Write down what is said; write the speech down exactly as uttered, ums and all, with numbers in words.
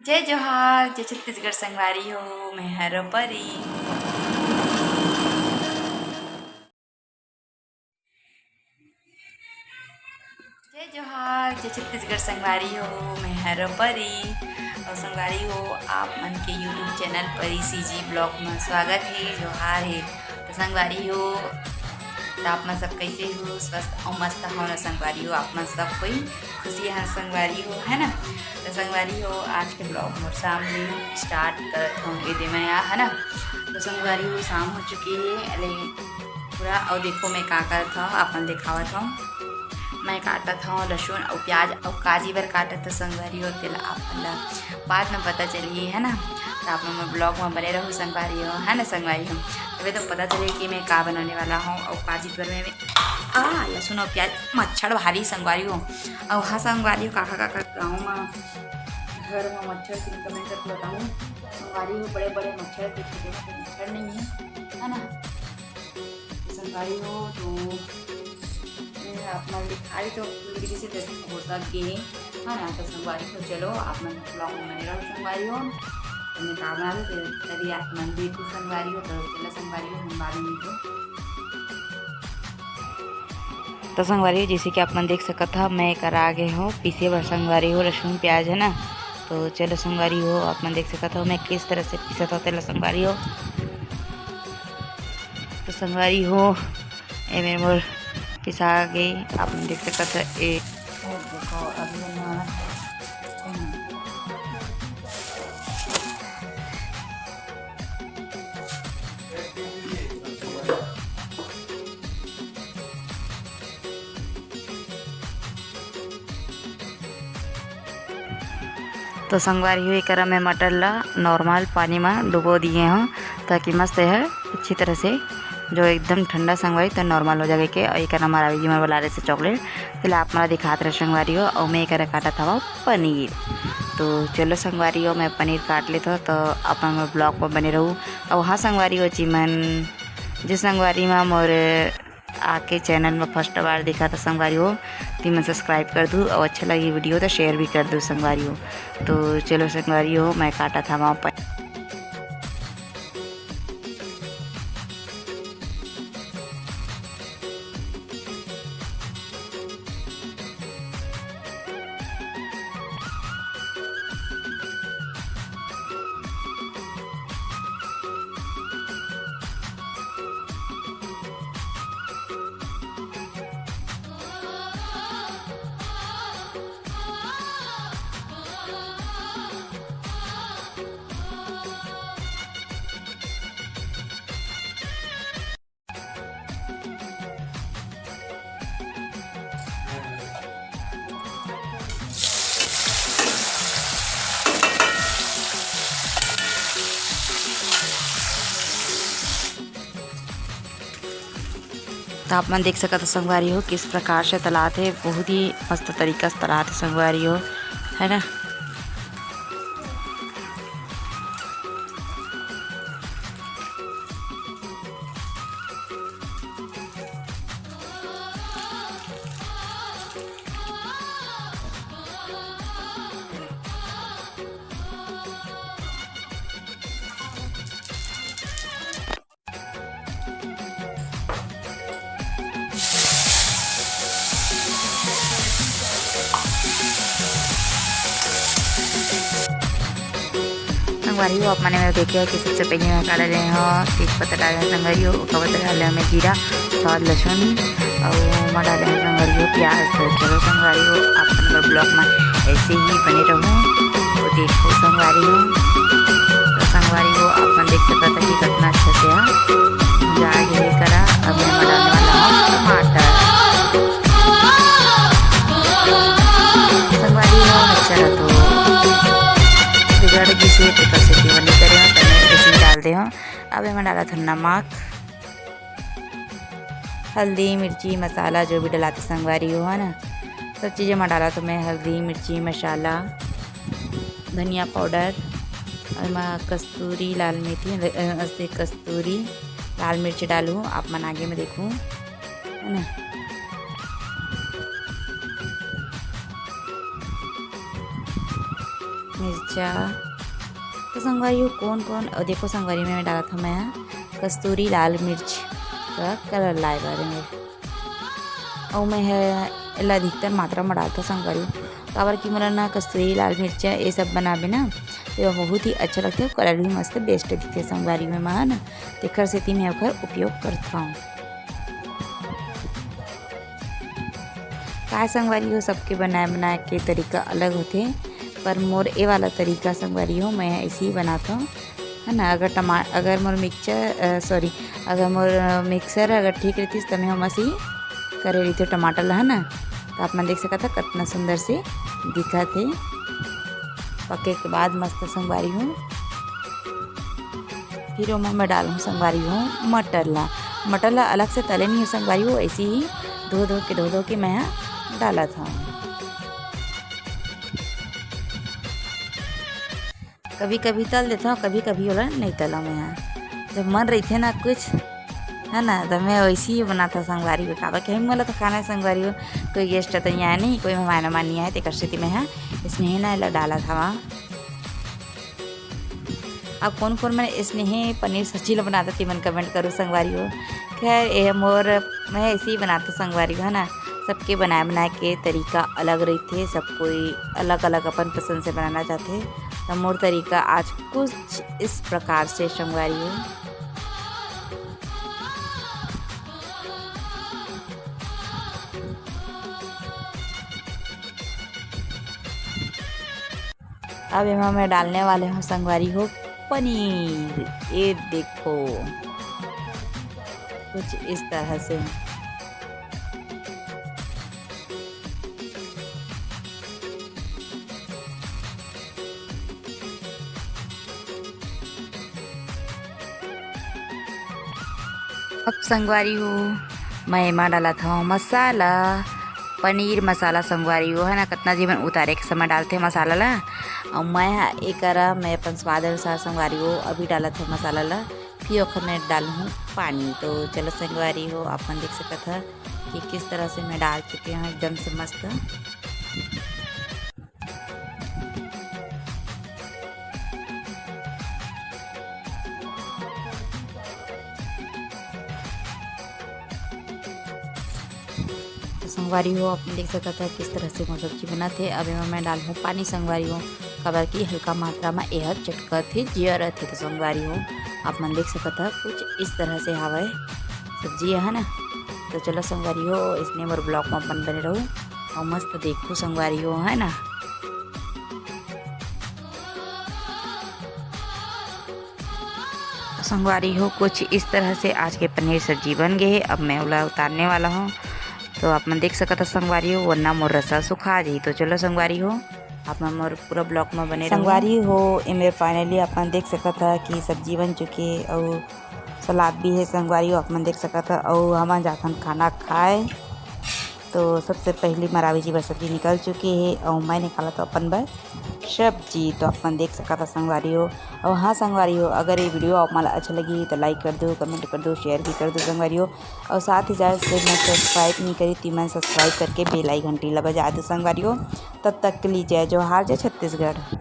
जय जोहार, जय छत्तीसगढ़ संगवारी हो, मैं हर परी। जय जोहार, जय छत्तीसगढ़ संगवारी हो, मैं हर परी। अउ संगवारी हो, आप मन के YouTube चैनल परी सीजी ब्लॉग में स्वागत हे, जोहार हे। तो संगवारी हो, तो आप मन सब कैसे हो? स्वस्थ अउ मस्त हो ना संगवारी हो? आप मन सब कोई खुशी है संगवारी हो, है ना? तो संगवारी हो, आज के ब्लॉग मोर सामने स्टार्ट करत हूँ, ये दे मैं आ, है ना? तो संगवारी हो, शाम हो चुकी है, अले पूरा। अउ देखो मैं का करत हूँ, आप मन दिखावत हूँ। मैं काटत हूँ लहसुन अउ प्याज अउ काजी बर काटत हूँ संगवारी हो, तेला आप मन ला बाद में पता चलही, है ना? तो आप मन ब्लॉग में बने रहू संगवारी हो, है ना संगवारी हो? तभी तो पता चले कि मैं का बनाने वाला हूँ। अउ काजी बर में आ लहसुन अउ प्याज, मच्छर भारी संगवारी हो। अउ हाँ संगवारी हो, काका काका गाँव में घर में मच्छर किन कमेंट करके बताऊँ संगवारी हो, बड़े बड़े मच्छर के, छोटे मोटे मच्छर नहीं है, है ना? तो संगवारी हो, तो मैं आप मन दिखाई तो पूरी से दर्शन हो सक गे हे, है ना? तो संगवारी हो, चलो आप मन ब्लॉग में बने रहो संगवारी हो। तो मैं का बना दूँ, फिर तभी आप मन देखो संगवारी हो, तो चलो संगवारी हो, हम बाद में मिलबो। तो संगवारी हो, जैसे कि आप मन देख सकत हा, मैं करा गे हूँ पीसे बर संगवारी हो, लहसुन प्याज है ना। तो चलो संगवारी हो, आप मन देख सकत हो मैं किस तरह से पीसत हो तेला संगवारी हो। तो संगवारी हो, ए मेर मोर पिसा गे, आप मन देख सकत हो। ए, ओ देखो, अभी मैं तो संगवारी हो, एकरा मैं मटर ला नॉर्मल पानी में डुबो दिए हूँ, ताकि मस्त है अच्छी तरह से जो एकदम ठंडा संगवारी तो नॉर्मल हो जाए के। और एकरा हमारा जी में बला रहे से चॉकलेट, फिलहाल आप मला दिखात रहे संगवारी हो। और मैं एकरा काटत हवा पनीर। तो चलो संगवारी हो, मैं पनीर काट लेत हूँ, तो अपन मोर ब्लॉग में बने रहू। और हाँ संगवारी हो, जिमन जिस संगवारी में मोर आके चैनल में फर्स्ट बार देखा था संगवारी हो, तो मन सब्सक्राइब कर दू और अच्छा लगी वीडियो तो शेयर भी कर दू संगवारी हो। तो चलो संगवारी हो, मैं काटा था वहाँ पर। तो आप मन देख सकत हो संगवारी हो, किस प्रकार से तलात हे, बहुत ही मस्त तरीका से तलात हे संगवारी हो, है ना। संगवारी हो, आप मने में देखे हो कि सबसे पहले मैं का डाले हो, तेज पत्ता डाले हो संगवारी हो, ओकर बाद डाले हो मैं जीरा, स्वाद लहसुन, और मैं डाले हो संगवारी हो प्याज। तो चलो संगवारी हो, आप मन बर ब्लॉग में ऐसे ही बने रहूँ। तो देखो संगवारी हो, तो संगवारी हो, आप मन देख सकत हो कि कितना अच्छा से है। जा ये करा, अब मैं डालने वाला हूँ टमाटर। संगवारी हो, अच्छा रहा तो बिगड़ गिस हे, तेकर सेती बनी करे हो, तो मैं ऐसे ही डाल दे हूँ। अब मैं डाला था नमक, हल्दी, मिर्ची, मसाला जो भी डलाते संगवारी हो, है ना, सब चीज़ें मैं डाला तो मैं हल्दी, मिर्ची, मसाला, धनिया पाउडर, और मैं कस्तूरी लाल मेथी, अ, अ, कस्तूरी लाल मिर्च डालूँ, आप मन आगे में देखूँ, है ना। मिर्च मिर्चा। तो संगवारी हो, कौन कौन, अउ देखो संगवारी, मैं डालत हव मैं ह कस्तूरी लाल मिर्च का कलर लाए बारे में। अउ मैं ह एला अधिकतर मात्रा में डालथव संगवारी हो, काबर कि मोला ना कस्तूरी लाल मिर्चा ये सब बनाबे ना, तो ये बहुत ही अच्छा लगथे, कलर भी मस्त बेस्ट दिखथे संगवारी हो, मैं ह ना, तेखर सेती मैं ओखर उपयोग करथव। काय संगवारी हो, सबके बनाए बनाए के तरीका अलग होथे, पर मोर ए वाला तरीका संगवारी हो, मैं ऐसे ही बनाथव, है ना। अगर टमा-, अगर मोर मिक्सचर, अ, सॉरी, अगर मोर, अ, मिक्सर अगर ठीक रहतिस, त मैं हम ऐसे ही करे रहिथव टमाटर ला, है ना। तो आप मन देख सकत ह, कितना सुंदर से दिखत हे। पके के बाद मस्त संगवारी हो, फिर ओमा मैं डालहूँ संगवारी हो मटर ला। मटर ला अलग से तले नहीं हो संगवारी हो, ऐसे ही धो धो के, धो धो के मैं ह डालत हव। कभी कभी तल देथव, कभी कभी ओला नहीं तलव मैं ह। जब मन रहिथे ना कुछ, है ना, तो मैं वैसे ही बनाथव संगवारी हो। काबर कि मोला तो खाना है संगवारी हो, कोई गेस्ट तो यहाँ नहीं, कोई मेहमान उहमान नहीं आए, तेकर सेती मैं ह इसने ही ना एला डालत हव। अब कौन कौन मन स्नेहे पनीर सब्जी ला बनाता, तेमन कमेंट करो संगवारी हो। खैर, ये मोर, मैं ऐसे ही बनाता संगवारी हो, है ना। सबके बनाए बनाए के तरीका अलग रहिथे, सब कोई अलग अलग अपन पसंद से बनाना चाहथे। तो मोर तरीका आज कुछ इस प्रकार से संगवारी हो। अब एमा मैं डालने वाले हूँ संगवारी हो पनीर। ये देखो, कुछ इस तरह से। अब संगवारी हो, मैं एमा डालत हव मसाला, पनीर मसाला संगवारी हो, है ना। कितना जीवन उतारे के समय डालथे मसाला ला, अउ मैं ह एकरा, मैं अपन स्वाद अनुसार संगवारी हो अभी डालत हव मसाला ला, फिर ओखर मैं डालहूँ पानी। तो चलो संगवारी हो, आप मन देख सकत ह कि किस तरह से मैं डाल चुके हव एकदम से मस्त। तो संगवारी हो, आप मन देख सकत ह किस तरह से मोर सब्जी बनत हे। अब एमा मैं डालहूँ पानी संगवारी हो, काबर कि हल्का मात्रा में एह चटकत हे, जियरत हे। तो संगवारी हो, आप मन देख सकत ह कुछ इस तरह से हावय सब्जी, है ना। तो चलो संगवारी हो, इसने मोर vlog में अपन बने रहू अउ मस्त देखू संगवारी हो, है ना। संगवारी हो, कुछ इस तरह से आज के पनीर सब्जी बन गए हे। अब मैं ओला उतारने वाला हूँ। तो आप मन देख सकत ह संगवारी हो, वरना मोर रसा सुखा जाही। तो चलो संगवारी हो, आप मन मोर पूरा vlog में बने रहू। संगवारी हो, एमे finally आप मन देख सकत ह कि सब्जी बन चुके हे अउ सलाद भी हे संगवारी हो, आप मन देख सकत ह। अउ हमन जाथन खाना खाए। तो सबसे पहली मरावी जी बर सब्जी निकल चुके हे अउ मैं निकालत हव अपन बर सब्जी। तो आप मन देख सकत ह संगवारी हो। अउ हाँ संगवारी हो, अगर ये video आप मन ला अच्छा लगी तो like कर दो, comment कर दो, share भी कर दो संगवारी हो। अउ साथ ही साथ से मैं subscribe नहीं करी, तो मैं subscribe करके bell icon घंटी ला बजा दो संगवारी हो। तब तक के लिए जय जोहार, जय छत्तीसगढ़।